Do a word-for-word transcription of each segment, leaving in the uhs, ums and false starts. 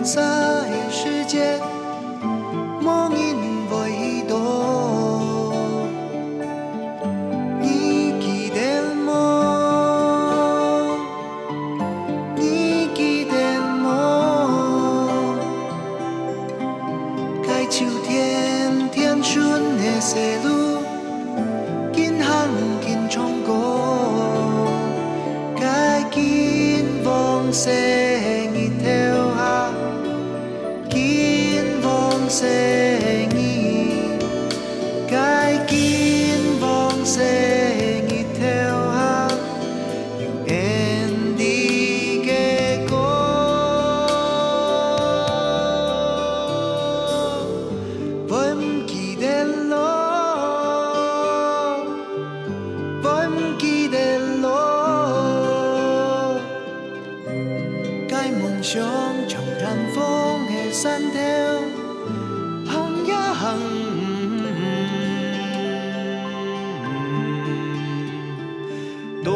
啥个時節，無人會去到。你記得無？你記得無？該秋天田脣个細路，緊行緊唱歌。該金黃色日頭下， 金黃色日，該金黃色日頭下，有𫣆俚个歌。會毋記得路，會毋記得路。 該夢想像巔峰个山頭，行呀行，到。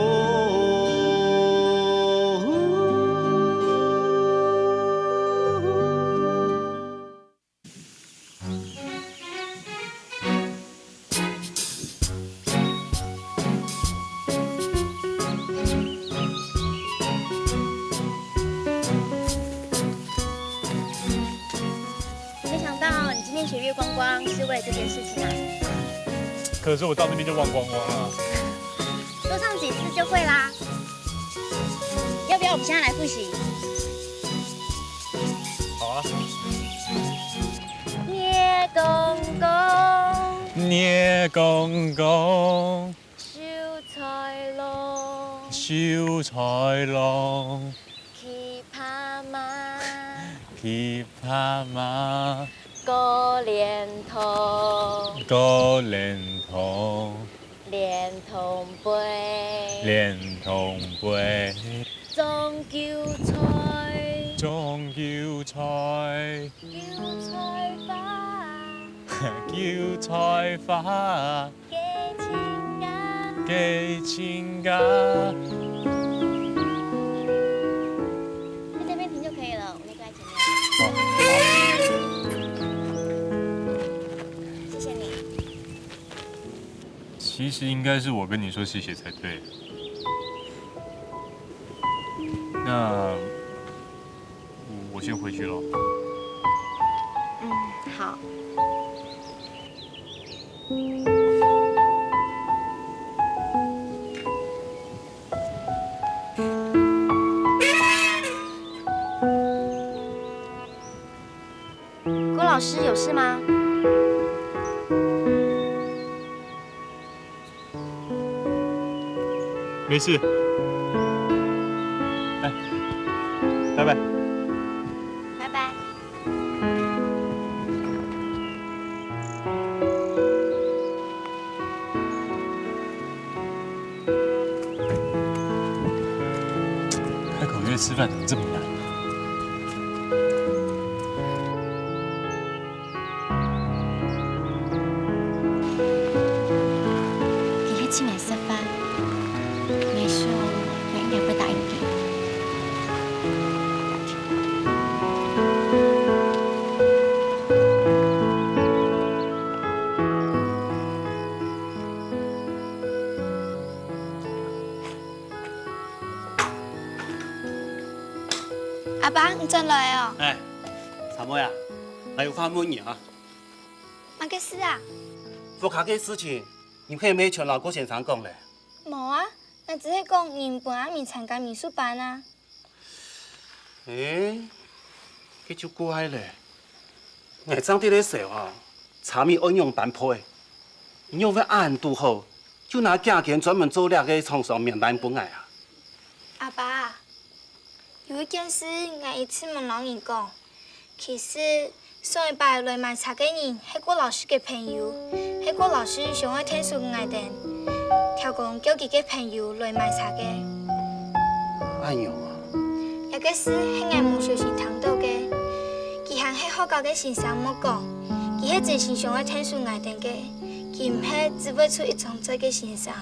我没想到你今天学月光光是为了这件事情啊。可是我到那边就忘光光了。多上几次就会啦。要不要我们现在来复习？好啊。月光光，月光光， 秀才郎，秀才郎，琵琶嘛，琵琶嘛，過蓮塘，過蓮塘，蓮塘背，蓮塘背，種韭菜，種韭菜，韭菜花，韭菜花。 給親家，給親家。在這邊停就可以了，我們過來前面。好，好。謝謝你。其實應該是我跟你說謝謝才對。那我，我先回去囉。嗯，好。 郭老師有事嗎？沒事。哎，拜拜。拜拜。 開口約吃飯怎麼這麼難啊？佢係請𠊎食飯，𠊎想𠊎應該會答應佢。 阿爸，你轉來哦！哎，三妹啊，𠊎有話問你啊。麼个事啊？屋下个事情，你係毋係全摎郭先生講咧？無啊，𠊎只係講人分阿明參加美術班啊。 欸，該就怪咧。𠊎正在該想啊，茶米愛仰般配，仰會恁堵好，就拿幾間專門做這个廠商面單分𠊎啊？阿爸，有一件事𠊎一直無摎你講，其實 上一擺來買茶个人係郭老師个朋友，係郭老師想愛𢯭手𠊎兜，刁工叫佢个朋友來買茶个。恁樣啊？這个事係𠊎無小心聽到个，佢還係學校个先生莫講，佢係真心想愛𢯭手𠊎兜个，佢毋係只會出一張嘴个先生。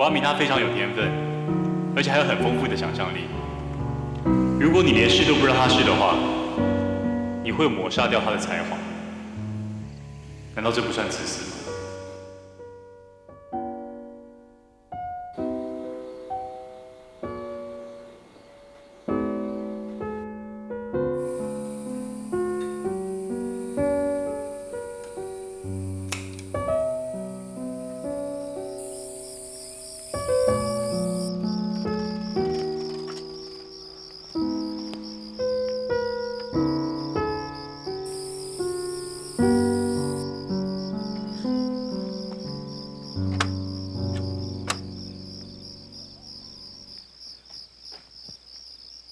阿明他非常有天分，而且还有很丰富的想象力。如果你连试都不让他试的话，你会抹杀掉他的才华。难道这不算自私吗？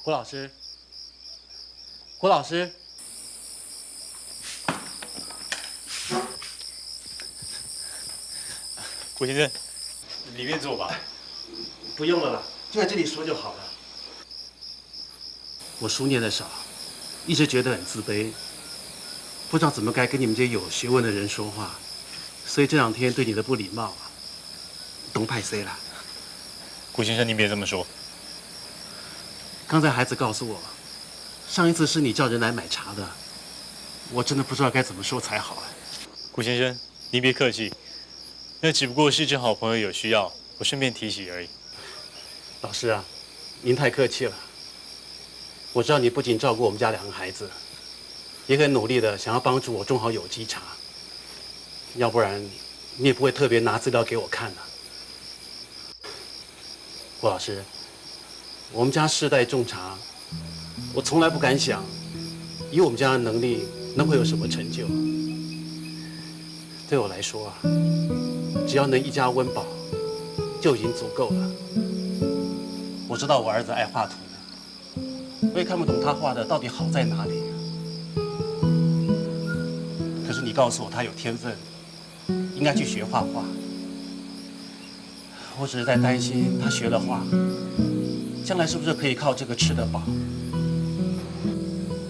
胡老师，胡老师，胡先生，里面坐吧。不用了啦，就在这里说就好了。我书念得少，一直觉得很自卑，不知道怎么该跟你们这些有学问的人说话，所以这两天对你的不礼貌啊，都歹势啦。胡先生，您别这么说。刚才孩子告诉我，上一次是你叫人来买茶的，我真的不知道该怎么说才好啊。胡先生，您别客气，那只不过是正好朋友有需要，我顺便提起而已。老师啊，您太客气了。我知道你不仅照顾我们家两个孩子，也很努力的想要帮助我种好有机茶，要不然你也不会特别拿资料给我看的。胡老师，我们家世代种茶，我从来不敢想，以我们家的能力能会有什么成就。对我来说啊，只要能一家温饱，就已经足够了。我知道我儿子爱画图，我也看不懂他画的到底好在哪里。可是你告诉我他有天分，应该去学画画。我只是在担心他学了画，将来是不是可以靠这个吃得饱？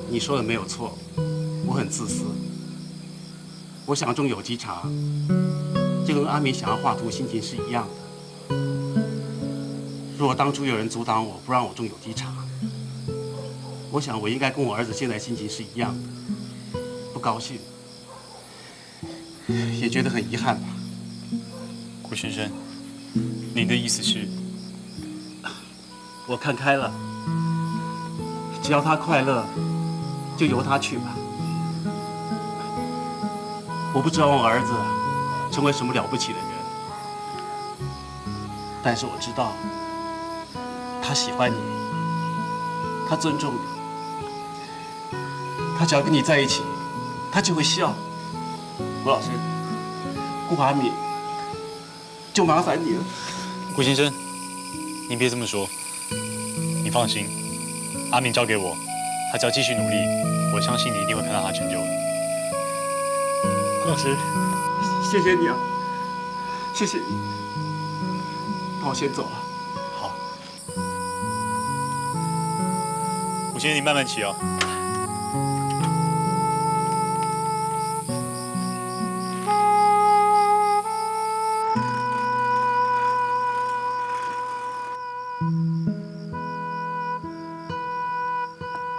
你说的没有错，我很自私。我想种有机茶，就跟阿明想要画图心情是一样的。如果当初有人阻挡我，不让我种有机茶，我想我应该跟我儿子现在心情是一样的，不高兴，也觉得很遗憾吧。胡先生，您的意思是？我看开了，只要他快乐，就由他去吧。我不指望我儿子成为什么了不起的人，但是我知道他喜欢你，他尊重你，他只要跟你在一起，他就会笑。吴老师，顾华敏，就麻烦你了。顾先生，您别这么说，你放心，阿明交给我，他只要继续努力，我相信你一定会看到他成就的。顾老师，谢谢你啊，谢谢你。那我先走了。好。顾先生，你慢慢骑哦。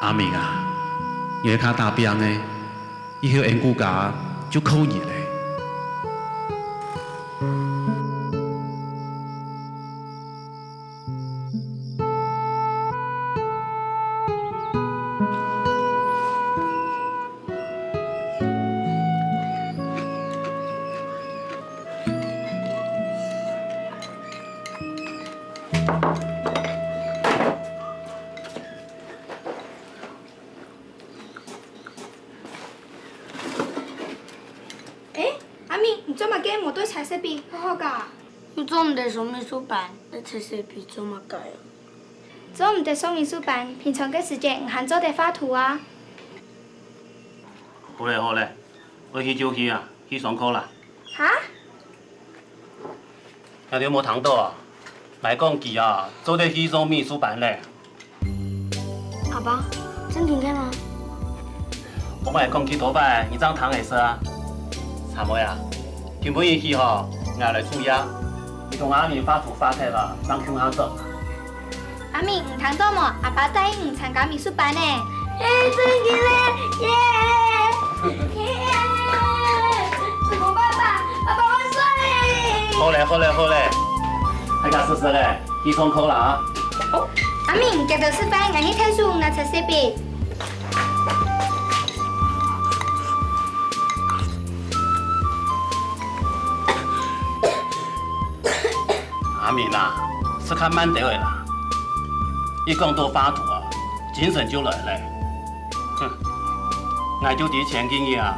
阿明啊，你愛較打拚呢，以後𠊎顧家就靠你咧。 欸，阿明，你做麼个無對彩色筆好好个？你做毋得上美術班，愛彩色筆做麼个啊？做毋得上美術班，平常个時節你還做得畫圖啊。好咧好咧，愛去就去啊，去上課啦。哈？ 𠊎兜無聽著啊？𠊎講佢啊，做得去上美術班咧。阿爸，正經个嗎？𠊎無講幾多擺，你正聽會識啊？三妹啊，今晡日起吼，𠊎來煮夜，你像阿明畫圖畫忒啊，人共下做。阿明，你聽到無？阿爸答應你參加美術班呢。耶，真个咧！耶！耶！怎麼辦吧？爸爸萬歲！好咧，好咧，好咧，大家食食咧，去上課啦啊！哦，阿明，遽兜食飯，𠊎去𢯭手拿茶食杯。 阿明啊，食較慢兜仔啦！一講到畫圖啊，精神就來咧。哼，𠊎就知前幾日啊，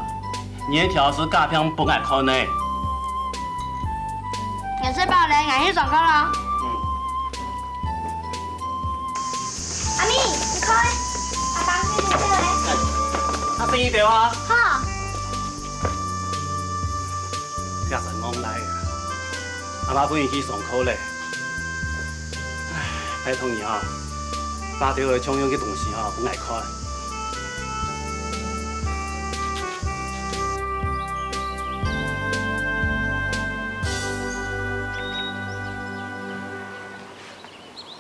你个條書假片分𠊎看呢。𠊎食飽咧，𠊎去上課囉。嗯。阿明，你看，阿爸你等下來。哎，較細聲兜啊。好。 這下戇來啊！阿爸分你去上課咧。唉，拜託你啊，畫兜仔像樣个東西啊，分𠊎看。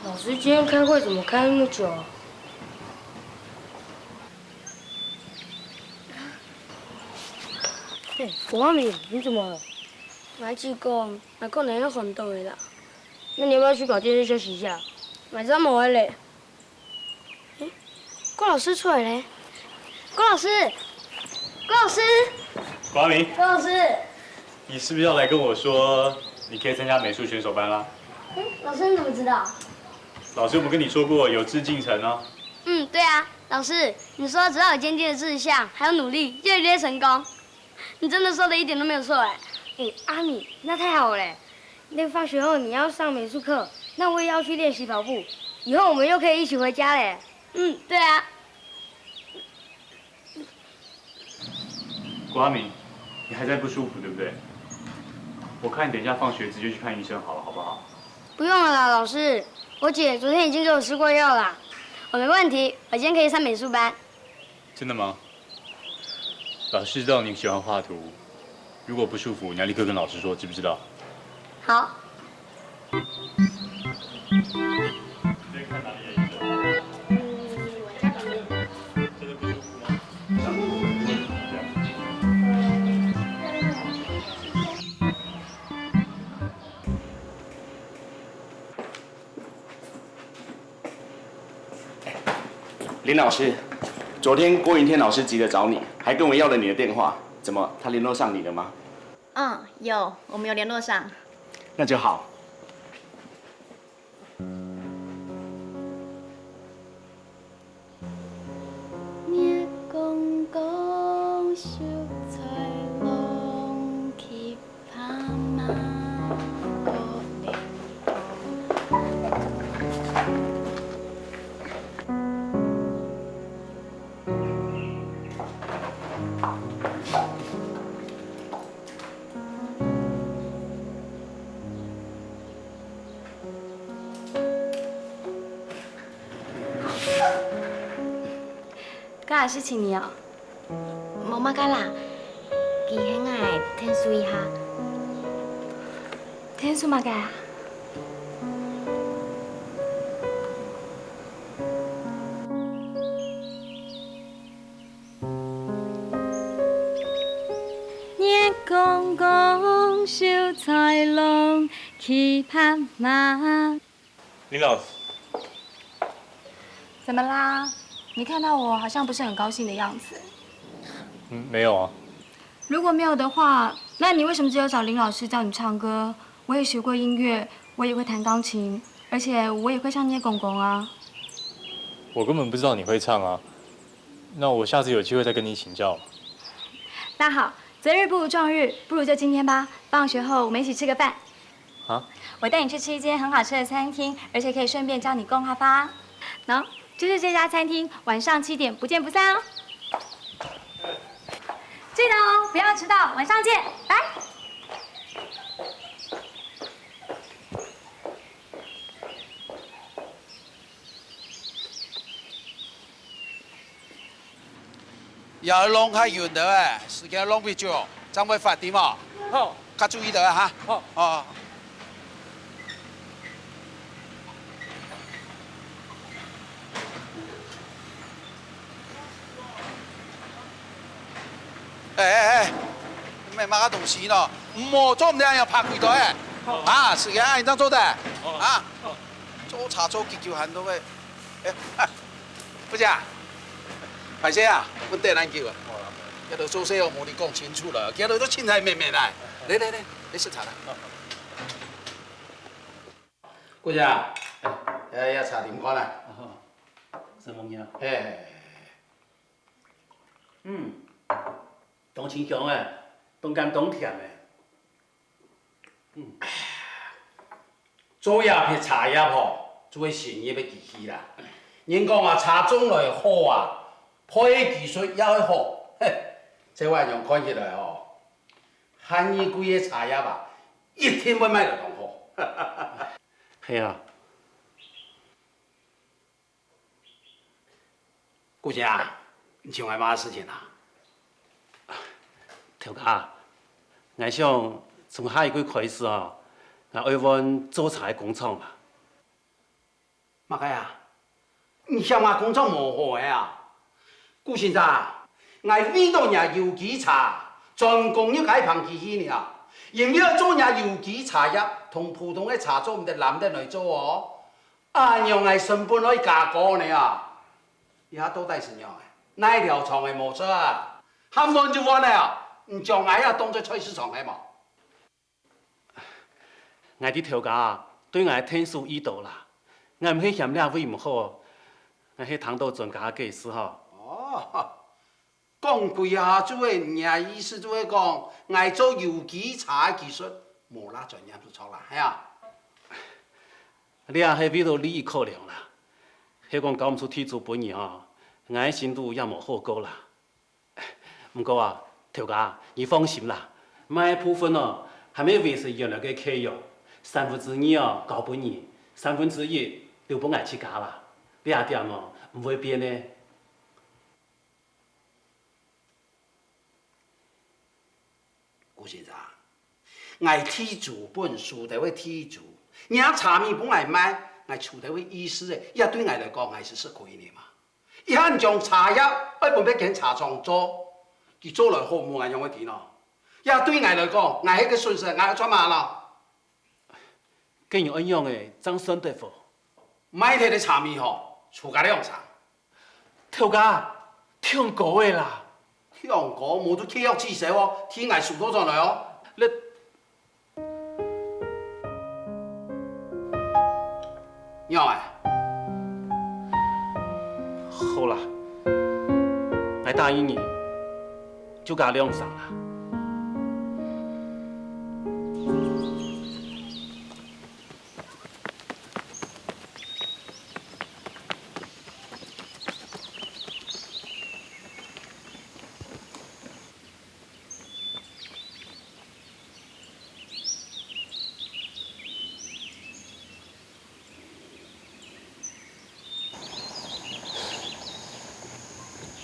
老師今天開會怎麼開那麼久啊？嘿，國王，你怎麼了？ 𠊎只講，𠊎可能要昏倒了啦。那你要不要去搞電視休息一下？𠊎正無愛咧。誒，郭老師出來咧！郭老師，郭老師，國民，郭老師。你是不是要來跟我說，你可以參加美術選手班啦？嗯，老師你怎麼知道？老師有沒有跟你說過有志進城啊？嗯，對啊，老師，你說只要有堅定的志向，還有努力，就一定會成功。 你真的說的一點都沒有錯哎。誒，阿明，那太好了！那放學後你要上美術課，那我也要去練習跑步，以後我們又可以一起回家嘞。嗯，對啊。國民，你還在不舒服對不對？我看你等一下放學直接去看醫生好了，好不好？不用了啦，老師，我姐昨天已經給我吃過藥啦，我沒問題，我今天可以上美術班。 真的嗎？老師知道你喜歡畫圖，如果不舒服，你要立刻跟老師說，知不知道？好。林老師，昨天郭云天老師急着找你，還跟我要了你的電話，怎麼他聯絡上你了嗎？嗯，有，我們有聯絡上。那就好。 月光光，秀才郎，騎白馬過嶺。 該係請你哦？無麼个啦，佢喊𠊎𢯭手一下。𢯭手麼个啊？ 月光光，秀才郎，騎白馬。林老師。怎麼啦？你看到我好像不是很高興的樣子。嗯，沒有啊。如果沒有的話，那你為什麼只有找林老師教你唱歌？我也學過音樂，我也會彈鋼琴，而且我也會唱月光光啊。我根本不知道你會唱啊。 那我下次有機會再跟你請教。那好，擇日不如撞日，不如就今天吧。放學後我們一起吃個飯。啊？我帶你去吃一間很好吃的餐廳，而且可以順便教你講客話。喏，就是這家餐廳，晚上七點不見不散哦。記得哦，不要遲到，晚上見，拜。 也愛弄較勻兜仔，時間浪費久，正會發癲哦。好。較注意兜仔哈。好。哦。哎哎哎，你買麼个東西喏？莫做毋得恁樣拍鬼袋哎！啊，時間恁樣做得？啊，做茶做幾久還都會。哎，啊，不是啊，歹勢啊，問等恁久啊。這兜做事哦，無你講清楚了，這兜都凊彩面面來。來來來，來食茶啦。姑姐，哎，這茶啉看啊。承蒙你啊。嘿，嗯，當清香哎，當甘當甜哎。嗯，做這片茶葉吼，就係先入个機器啦。人講啊，茶種來好啊，配技術也愛好。嘿，這恁樣看起來吼， 漢二季个茶葉啊，一定會賣到當好。係啊。姑姐啊，你尋𠊎麼个事情啊？頭家，𠊎想從下一季開始哦，𠊎愛換做茶个工廠啊。 麼个啊？你嫌𠊎工廠無好个啊？顧先生，𠊎為著若有機茶，專工入該棚機器呢啊！因為愛做若有機茶葉，同普通个茶做毋得濫等來做哦。恁樣𠊎成本愛加高呢啊！這下到底係仰仔？哪條廠个無錯啊？喊換就換了啊！你將𠊎也當做菜市場係無？ 𠊎知頭家對𠊎个𢯭手已多啦，𠊎毋係嫌這位毋好，𠊎係聽著專家个解釋吼。哦，講歸下就係，你个意思就係講，𠊎做有機茶个技術無罅專業就著啦，係啊？這係為著利益考量啦，係講交毋出地主分你吼，𠊎个心肚也無好過啦。 毋過啊，頭家，你放心啦，賣个部分哦，還係維持原來个契約，三分之二哦交分你，三分之一留分𠊎自家啦。這點哦，毋會變个。顧先生，𠊎地主本收著个地租，若茶米分𠊎賣，𠊎收著个利息个，這對𠊎來講，𠊎係食虧呢嘛。 這下你將茶葉愛分別間茶廠做，佢做來好無恁樣个知喏？這對𠊎來講，𠊎係个損失，𠊎愛賺麼个喏？該你恁樣仔正算得無？賣忒个茶米吼，出價兩成。頭家，忒高仔啦！忒高，無就契約取消哦，錢𠊎收倒轉來哦。你 仰仔？好啦，𠊎答應你，就加兩成啦。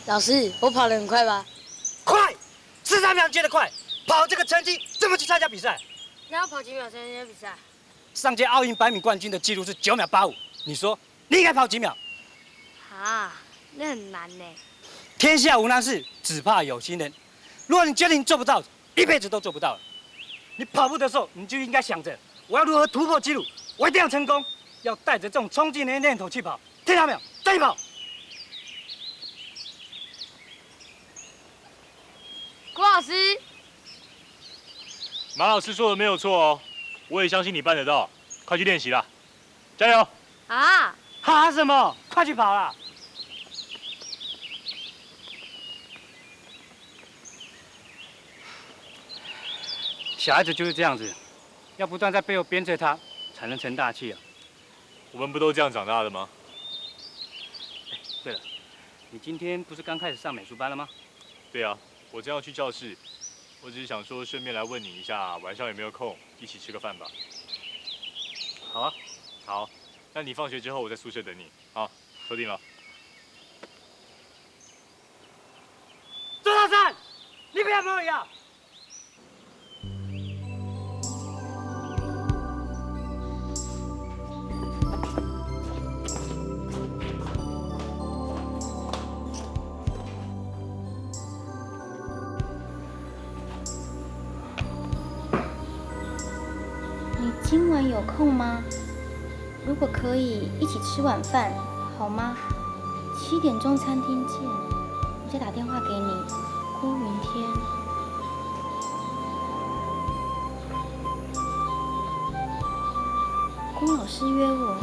老師，我跑得很快吧？快！十三秒你覺得快？跑這個成績怎麼去參加比賽？哪有跑幾秒參加比賽？上屆奧運百米冠軍的紀錄是九秒八五，你說你應該跑幾秒？啊，那很難呢。天下無難事，只怕有心人。如果你決定做不到，一輩子都做不到了。你跑步的時候，你就應該想著，我要如何突破紀錄，我一定要成功，要帶著這種衝勁的念頭去跑，聽到沒有？帶你跑。郭老師，馬老師說的沒有錯哦，我也相信你辦得到，快去練習啦。 加油！啊！哈什麼？快去跑啦！小孩子就是這樣子，要不斷在背後鞭策他，才能成大器啊。我們不都這樣長大的嗎？哎，對了，你今天不是剛開始上美術班了嗎？對啊，我正要去教室，我只是想說順便來問你一下，晚上有沒有空，一起吃個飯吧？好啊。好，那你放學之後我在宿舍等你。 好，收定了。鍾大山，你不要摸我呀！今晚有空吗？如果可以，一起吃晚饭，好吗？七点钟餐厅见，我再打电话给你。郭云天。郭老师约我。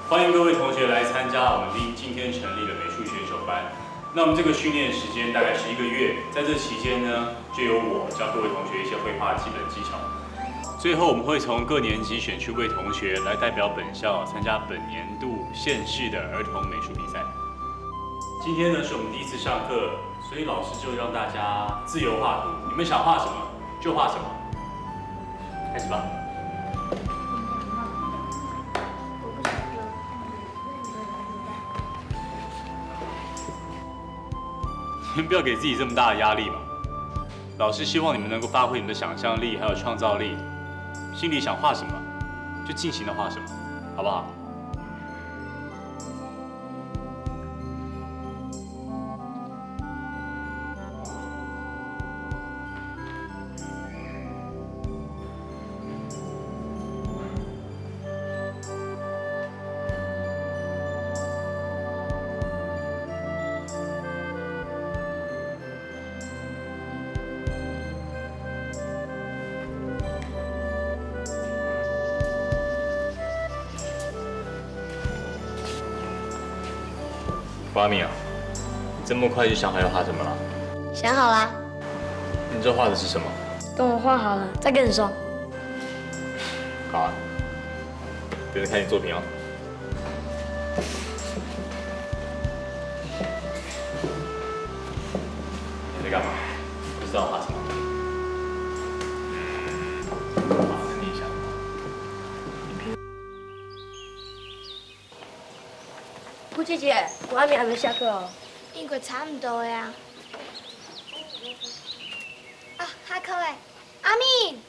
欢迎各位同学来参加我们今今天成立的美术选手班。那我们这个训练时间大概是一个月，在这期间呢，就由我教各位同学一些绘画基本技巧。最后，我们会从各年级选出一位同学来代表本校参加本年度县市的儿童美术比赛。今天呢，是我们第一次上课，所以老师就让大家自由画图，你们想画什么就画什么，开始吧。你们不要给自己这么大的压力嘛。老师希望你们能够发挥你们的想象力还有创造力，心里想画什么，就尽情的画什么，好不好？阿明啊，你这么快就想好要画什么了？想好啦。你这画的是什么？等我画好了再跟你说。好啊，等着看你作品哦。你在干嘛？不知道画什么？好，那你想。顾姐姐，我阿明还没下课哦。应该差不多呀。啊，下课了，阿明。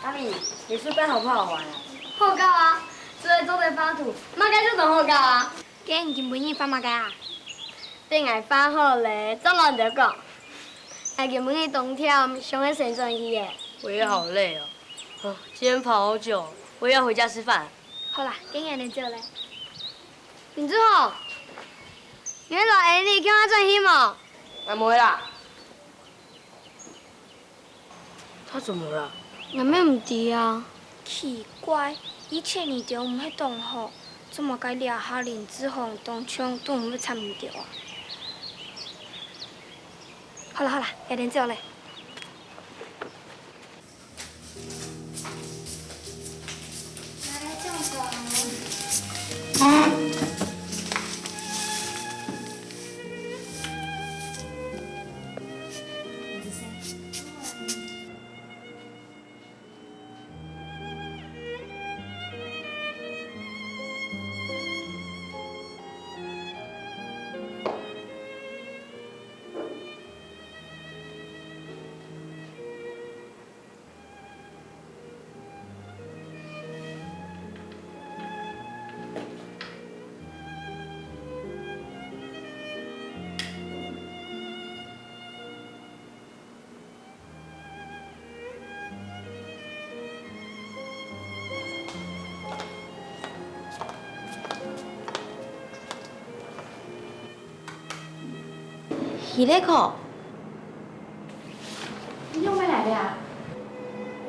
阿明，美术班好不好玩啊？好搞啊！除了做得画图，嘛该做得好搞啊。今日今晡日画么个啊？等𠊎画好了，再摎你兜讲。𠊎今晡日當忝，想愛先轉去耶。我也好累哦。哦，今天跑好久，我也要回家吃饭。好啦，今日恁早咧。林志宏，你愛摎Annie共下轉去無？俺不會啦。他怎么了？俺也毋知啊。奇怪，以前你兜毋係當好，做麼个這下林志宏當像都毋會插你兜啊？好啦好啦，𠊎等走咧。 Hileko，你用没来的啊？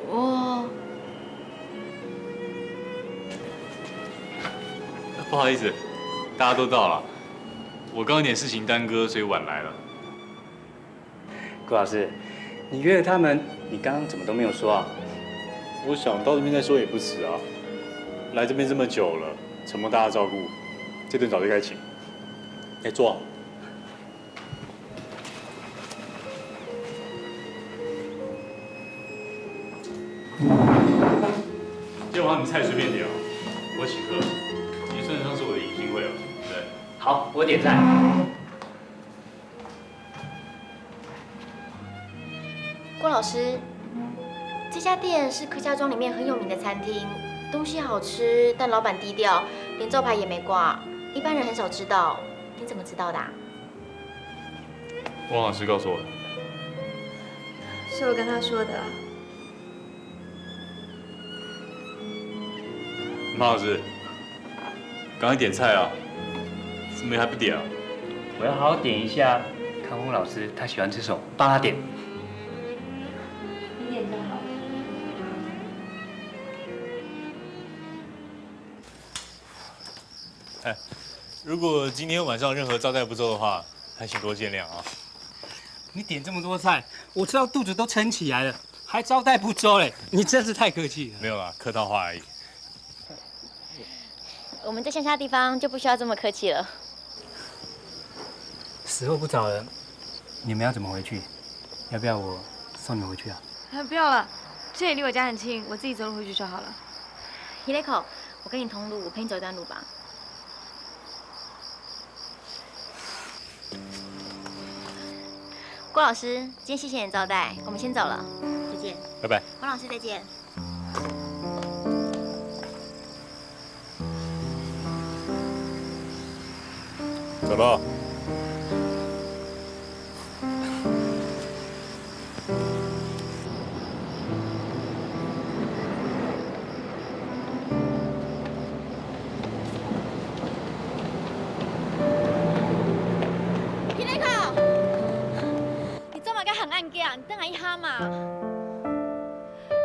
我……不好意思，大家都到了。我刚有点事情耽搁，所以晚来了。顾老师，你约了他们，你刚刚怎么都没有说啊？我想到这边再说也不迟啊。来这边这么久了，承蒙大家照顾，这顿早就该请。来坐。建华，你菜随便点哦，我请客。你算得上是我的隐形会员，对。好，我点菜。 郭老师，这家店是柯家庄里面很有名的餐厅，东西好吃，但老板低调，连招牌也没挂。一般人很少知道，你怎么知道的啊？汪老师告诉我的。是我跟他说的啊。马老师，赶快点菜啊！怎么还不点啊？我要好好点一下，看汪老师他喜欢吃什么，帮他点。你点就好。哎，如果今天晚上任何招待不周的话，还请多见谅啊。你点这么多菜，我吃到肚子都撑起来了，还招待不周嘞！你真是太客气了。没有啦，客套话而已。我们在乡下地方就不需要这么客气了。时候不早了，你们要怎么回去？要不要我送你回去啊？啊，不要了，这里离我家很近，我自己走路回去就好了。Hileko，我跟你同路，我陪你走一段路吧。郭老师，今天谢谢你的招待，我们先走了，再见。拜拜。王老师再见。走了。Hileko，你做么个行恁遽？你等下一下嘛。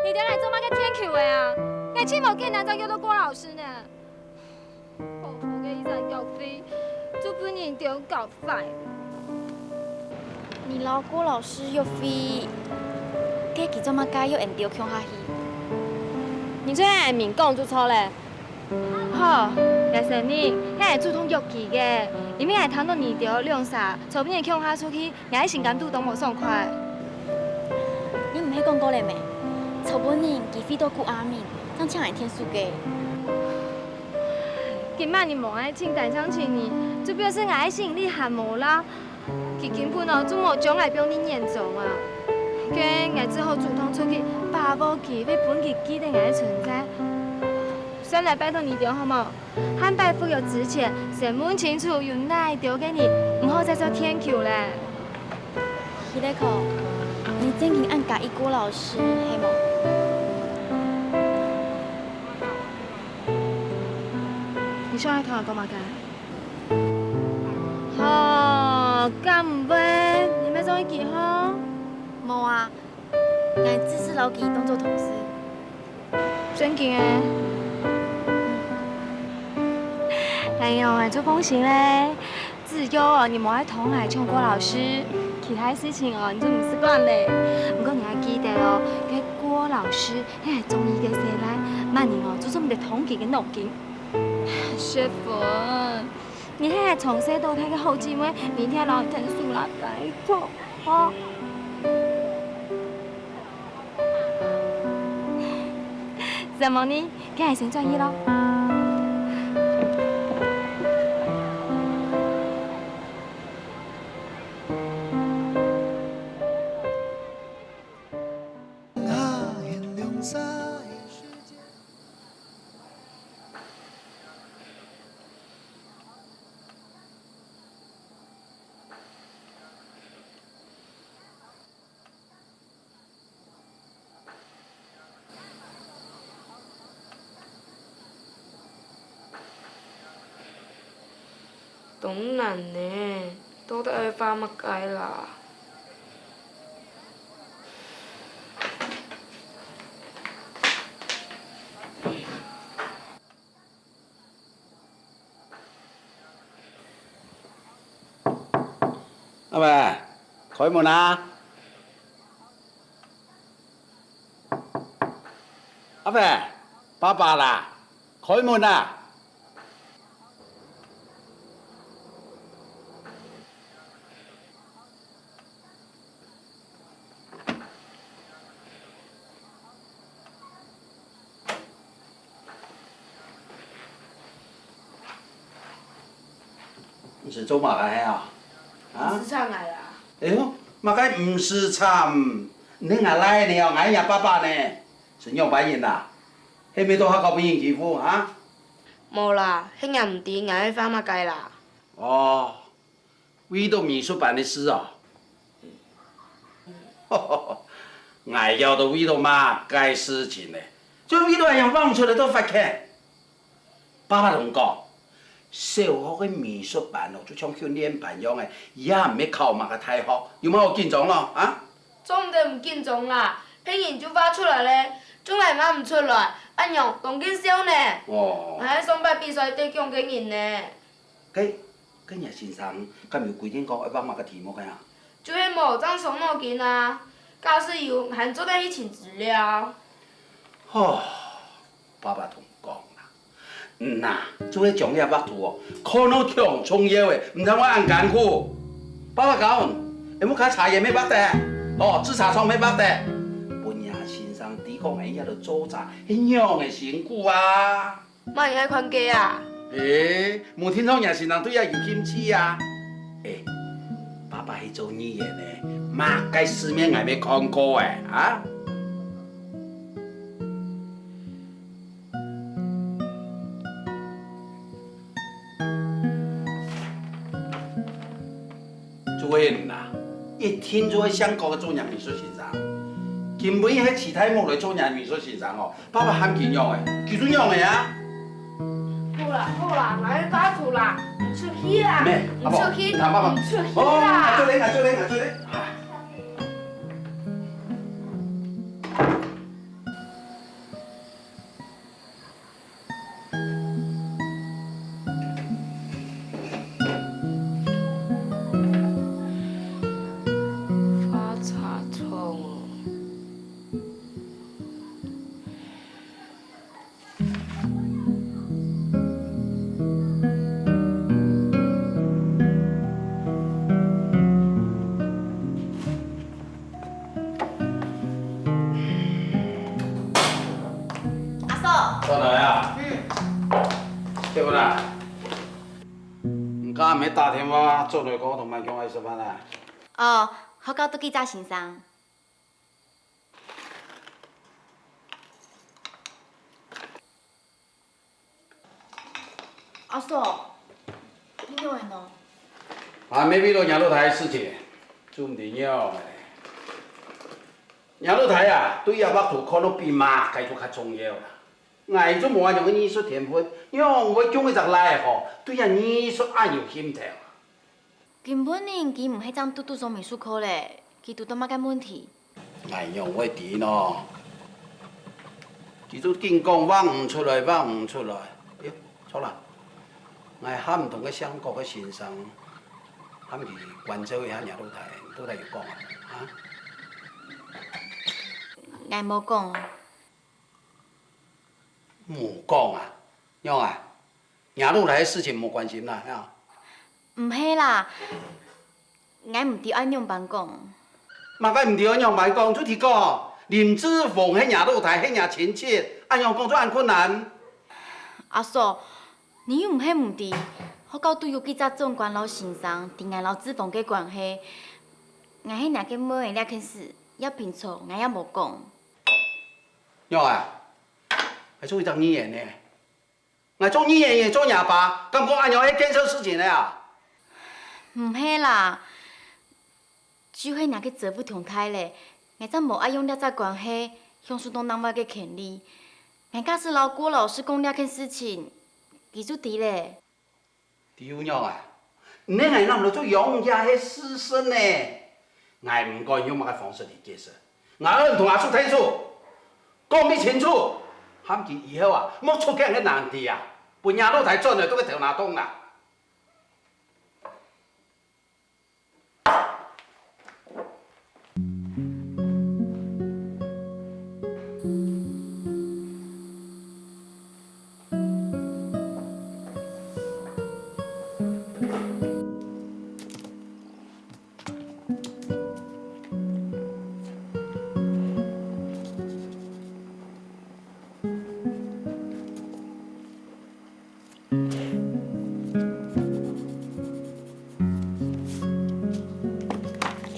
你等下做么个天球个啊？𠊎盡無簡單正約到郭老師呢。 好好个一隻約會，就分人兜搞壞。你摎郭老師約會，該佢做麼个約𠊎兜共下去？你就向𠊎明講就著咧。好，𠊎承認，係𠊎主動約佢个，因為𠊎聽到你兜兩儕昨晡日共下出去， 𠊎个心肝肚當無爽快。你毋係講過了咩？昨晡日佢飛到故阿明，正請𠊎天數个。今晡日無愛請單程證呢，就表示𠊎个吸引力還無啦。佢根本哦，就無將𠊎放在眼中啊。該𠊎只好主動出去，把握機會分佢記得𠊎个存在。算來拜託你兜好無？ 還拜託約之前，先問清楚有哪兜个人，毋好再做天球咧。Hileko，你正經恁佮意郭老師，係無？你想愛同𠊎講麼个？吼，敢毋會，你乜中意佢吼？無啊，𠊎只係摎佢當做同事。 正經个。哎喲，𠊎就放心咧。只要哦，你無愛同𠊎搶郭老師，其他个事情哦，你就毋使管咧。毋過你愛記得哦，該郭老師係𠊎中意个細賴，麼人哦，就做毋得動佢个腦筋。雪芬，你係𠊎從細到大个好姊妹，你一定愛摎𠊎𢯭手啦，拜託，吼。 承蒙你，該𠊎先轉去咯。當難呢，到底愛畫麼个啦？ 阿伯，開門啊！阿伯，爸爸啦，開門啊！ 你係做麼个啊？啊？毋使吵𠊎啦。哎喲，麼个毋使吵？你係𠊎倈仔呢，𠊎係若爸爸呢，係仰般人啊？係毋係到學校分人欺負啊？無啦，係𠊎毋知𠊎愛畫麼个啦。哦，為著美術班个事哦。𠊎曉得為著麼个事情呢，就為著恁樣畫毋出來个發譴。爸爸同你講，小學个美術班哦，就像訓練班樣个，也毋係考麼个大學，有麼个好緊張咯，啊？ 做毋得毋緊張啦，別人就畫出來咧，就𠊎畫毋出來，恁樣當見笑呢。哦。𠊎係上擺比賽得獎个人呢。該，該若先生敢有規定講愛畫麼个題目个啊？就係無正傷腦筋啊，假使有，還做得去尋資料。吼， 爸爸同你講啦，嗯啊，做得將這畫圖哦，看到當重要个，毋通會恁艱苦。爸爸教你，愛莫加茶園乜畫得，哦，製茶廠乜畫得，分若先生知講𠊎這兜做茶係仰仔辛苦啊。麼人愛看該啊？誒，無聽著若先生對這有興趣啊？誒，爸爸係做議員个，麼个世面𠊎乜看過誒，啊？ 做人啊，一定做會想講个做若美術先生。今晡日係徐大木來做若美術先生哦，爸爸喊佢仰仔，佢就仰仔啊。好啦好啦，𠊎愛畫圖啦，你出去啦，咩？你出去，阿婆，你看爸爸。你出去啦。哦，𠊎做得，𠊎做得，𠊎做得。啊。 花茶蟲哦。 阿嫂。轉來啊？嗯。結婚啊？你今暗晡打電話轉來講同萬強愛食飯啊？哦，好，到都記者先生。 阿嫂，你仰仔呢？啊，乜為了若老弟个事情，做毋得仰仔。若老弟啊，對這畫圖看到比麼个都較重要啦。𠊎就無恁樣个藝術天分，仰會供一隻倈仔吼，對這藝術恁有興頭啊？ 今晡日佢毋係正堵堵上美術課咧，佢堵著麼个問題？𠊎仰會知呢？佢就緊講畫毋出來，畫毋出來。喲，著啦，𠊎喊毋同个性格个先生，喊佢關照一下若老弟，到底有講啊？啊？𠊎無講。無講啊？仰啊？ 若老弟个事情無關心啦，哈？毋係啦，𠊎毋知愛仰般講。麼个毋知愛仰般講，就直講。林志宏係若老弟，係若親戚，恁樣講就恁困難。阿嫂，你又毋係毋知，學校肚有幾隻長官摎先生知𠊎摎志宏个關係。𠊎係若个妹仔這件事，也平常𠊎也無講。仰啊？𠊎做一隻議員呢？ 𠊎做議員也做若爸，敢講恁樣係見笑事情个啊？毋係啦，就係若个責任忒大咧，𠊎正無愛用這隻關係享受到另外个權利。𠊎假使摎郭老師講這件事情，佢就知咧。知又仰啊？你拿𠊎摎做仰仔係私事呢？𠊎毋管用麼个方式來解釋，𠊎愛同阿叔𢯭手。 講分清楚，喊佢以後啊，莫出這樣个難題啊，分若老弟轉來都个頭那痛啊。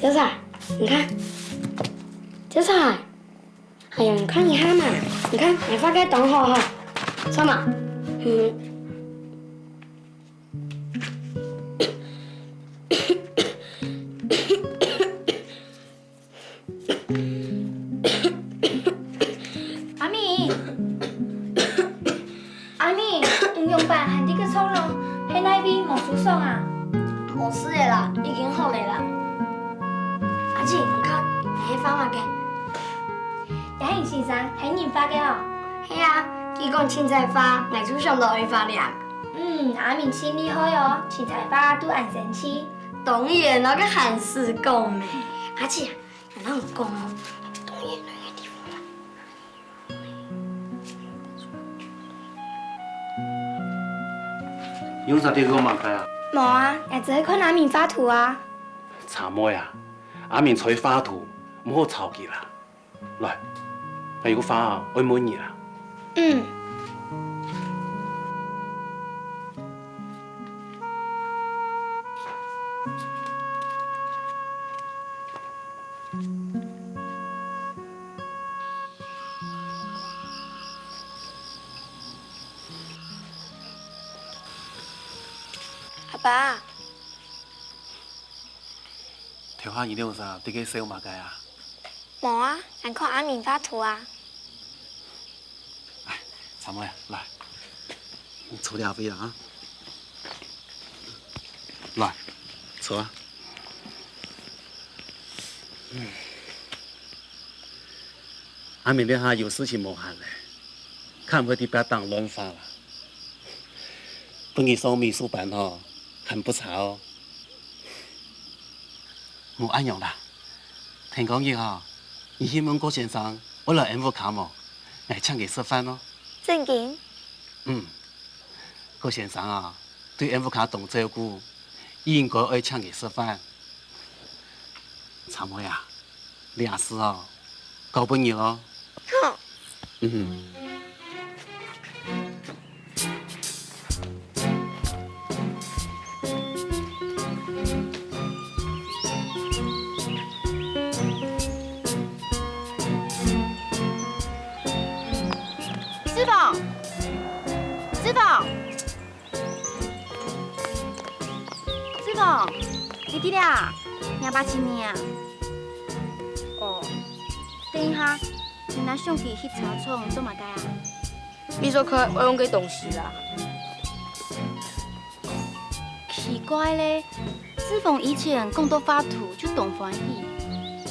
小蔡，你看，小蔡，哎呀，你看一下嘛，你看，𠊎畫个當好吼，著無？嗯，阿明，阿明，你仰般還在該坐咯？係哪位無舒爽啊？無事个啦，已經好了啦。阿姊，你看，你係發麼个？這行先生係人發个哦？係啊，佢講青菜花，𠊎就想到愛發了。嗯，阿明真厲害哦，青菜花都恁生趣。當然，𠊎个還識講咩？阿姊啊， 𠊎摎你講哦，當然來个地方啦。你仰結煞个麼个啊？無啊，𠊎只係看阿明畫圖啊。茶妹啊，阿明在畫圖，毋好吵佢啦。來，𠊎有个話啊，愛問你啦。嗯。 阿爸。頭下你兜儕在該笑麼个啊？無啊，𠊎看阿明畫圖啊。 哎，茶妹啊，來，你坐這位啦啊。來，坐啊。嗯。阿明這下有事情無閒咧，看毋會在壁當亂畫啦。分佢上美術班吼，還不差哦。無恁樣啦，聽講日吼，你去問郭先生，愛來𫣆屋下無？ 𠊎請佢食飯哦。正經？嗯，郭先生啊，對𫣆屋下當照顧，你應該愛請佢食飯。茶妹啊，這事哦，交分你哦。好。嗯。 志峰，志峰，志峰，你在這啊？你阿爸尋你啊？哦，等一下，你拿相機去車廠做麼个啊？ 你做客愛用个東西啦。奇怪咧，志峰以前講到畫圖就當歡喜，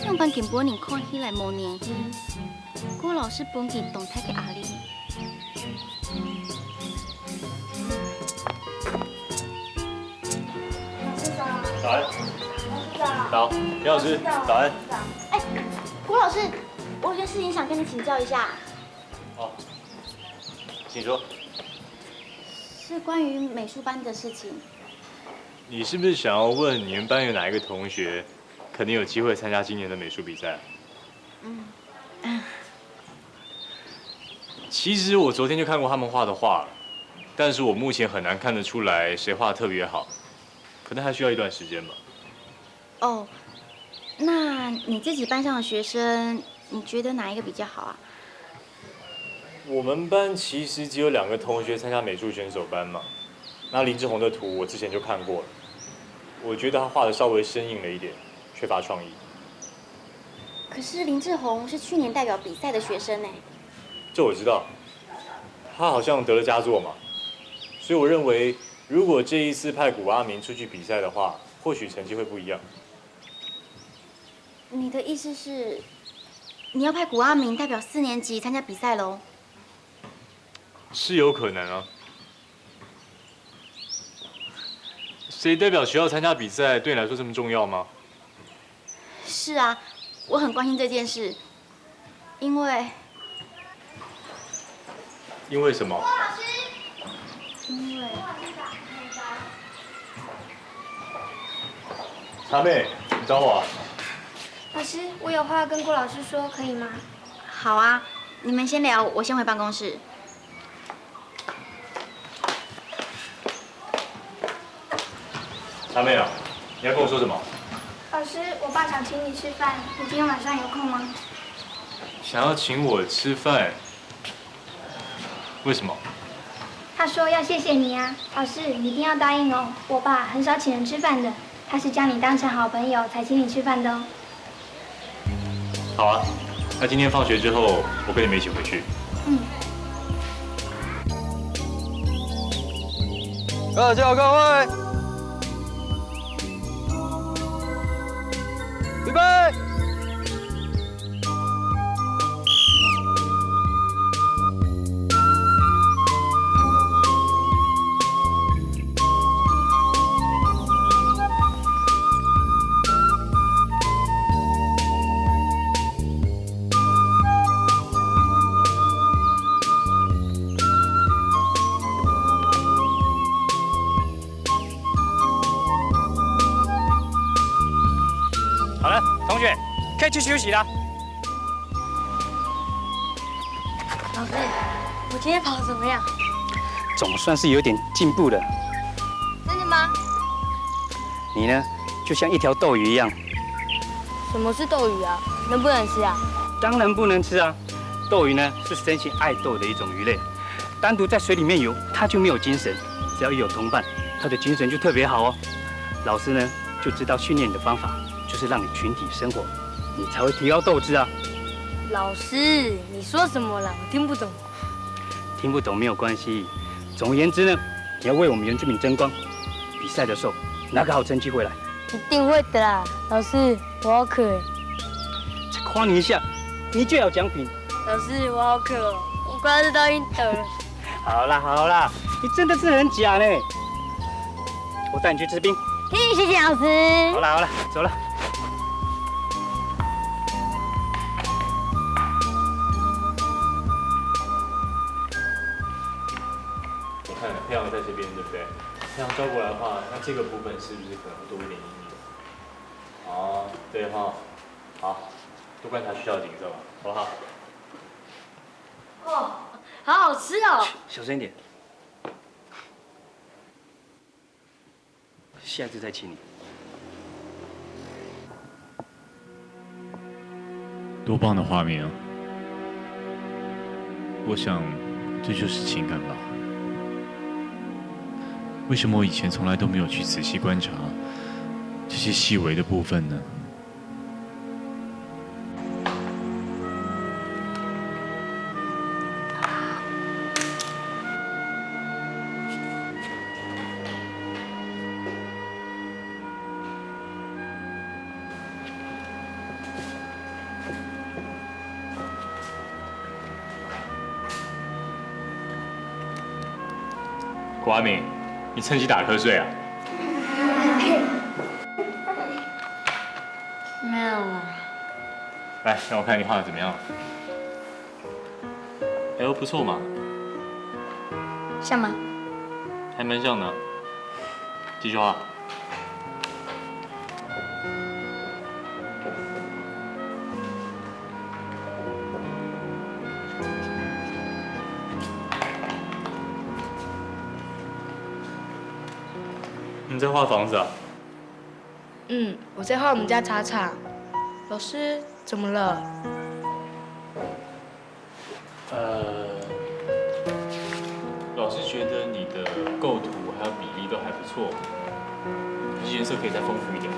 仰般今晡日看起來無元氣？郭老師分佢當大个壓力。老師早。早安。老師早。早，李老師，早安。早。哎，郭老師，我有件事情想跟你請教一下。 哦，請說。是關於美術班的事情。你是不是想要問你們班有哪一個同學可能有機會參加今年的美術比賽啊？嗯。其實我昨天就看過他們畫的畫了，但是我目前很難看得出來誰畫得特別好，可能還需要一段時間吧。 哦，那你自己班上的學生，你覺得哪一個比較好啊？我們班其實只有兩個同學參加美術選手班嘛。那林志宏的圖我之前就看過了，我覺得他畫得稍微生硬了一點，缺乏創意。可是林志宏是去年代表比賽的學生呢。這我知道，他好像得了佳作嘛，所以我認為，如果這一次派古阿明出去比賽的話，或許成績會不一樣。 你的意思是，你要派古阿明代表四年級參加比賽囉？是有可能啊。誰代表學校參加比賽，對你來說這麼重要嗎？是啊，我很關心這件事，因為 因為什麼？因為，茶妹，你找我啊？老師，我有話跟郭老師說，可以嗎？好啊，你們先聊，我先回辦公室。 茶妹啊，你要跟我說什麼？老師，我爸想請你吃飯，你今天晚上有空嗎？想要請我吃飯？為什麼？他說要謝謝你啊，老師，你一定要答應哦。我爸很少請人吃飯的。他是将你当成好朋友才请你吃饭的哦。好啊，那今天放学之后，我跟你们一起回去。嗯。各就各位，预备。好了，同学，可以去休息了。老师，我今天跑得怎么样？总算是有点进步了。真的吗？你呢，就像一条斗鱼一样。什么是斗鱼啊？能不能吃啊？当然不能吃啊！斗鱼呢，是深陷爱斗的一种鱼类。单独在水里面游，它就没有精神。只要一有同伴，它的精神就特别好哦。老师呢，就知道训练你的方法，就是让你群体生活，你才会提高斗志啊。老师，你说什么啦？我听不懂。听不懂没有关系，总而言之呢，你要为我们原住民争光。比赛的时候拿个好成绩回来。一定会的啦，老师，我好渴欸。再夸你一下，你就有奖品。老师，我好渴哦，我快要热到晕倒了。好啦好啦，你真的是很假呢。我带你去吃冰。谢谢老师。好啦好啦，走了。我看太阳在这边，对不对？太阳照过来的话，那这个部分是不是可能会多一点阴影？哦，对哈，好，多观察学校的景色吧，好不好？哦，好好吃哦。小声一点。下次再请你。多棒的画面啊！我想，这就是情感吧。为什么我以前从来都没有去仔细观察这些细微的部分呢？ 郭阿明，你趁机打瞌睡啊？没有啊。来，让我看你画的怎么样。哎呦，不错嘛。像吗？还蛮像的。继续画。 你在画房子啊？嗯，我在画我们家茶厂。老师，怎么了？呃，老师觉得你的构图还有比例都还不错，可是颜色可以再丰富一点。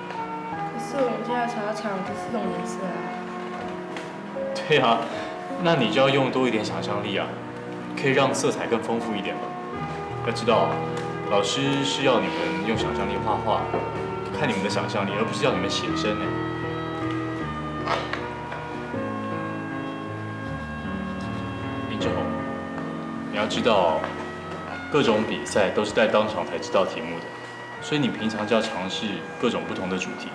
可是我们家的茶厂不是这种颜色啊。对啊，那你就要用多一点想象力啊。 可以让色彩更丰富一点吗？要知道啊，老师是要你们用想象力画画，看你们的想象力，而不是要你们写生呢。林志宏，你要知道，各种比赛都是在当场才知道题目的，所以你平常就要尝试各种不同的主题，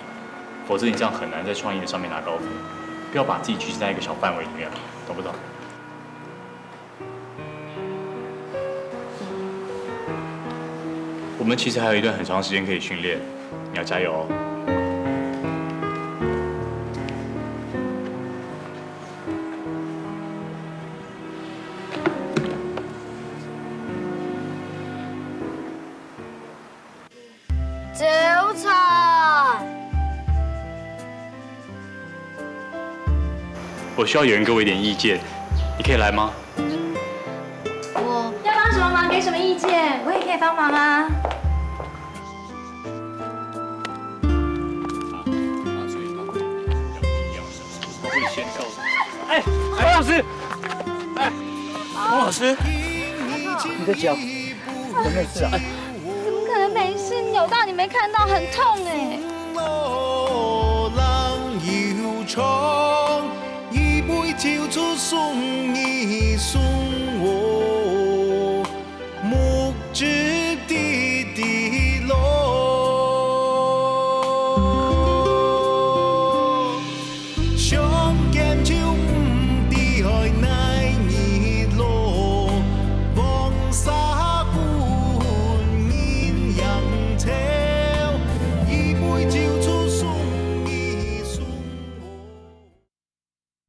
否则你这样很难在创意的上面拿高分。不要把自己局限在一个小范围里面，懂不懂？ 我们其实还有一段很长时间可以训练，你要加油哦。 早餐。我需要有人给我一点意见，你可以来吗？我要帮什么忙，给什么意见，我也可以帮忙啊。哎，王老师，哎，王老师，你的脚有没有事啊？怎么可能没事？扭到你没看到，很痛哎。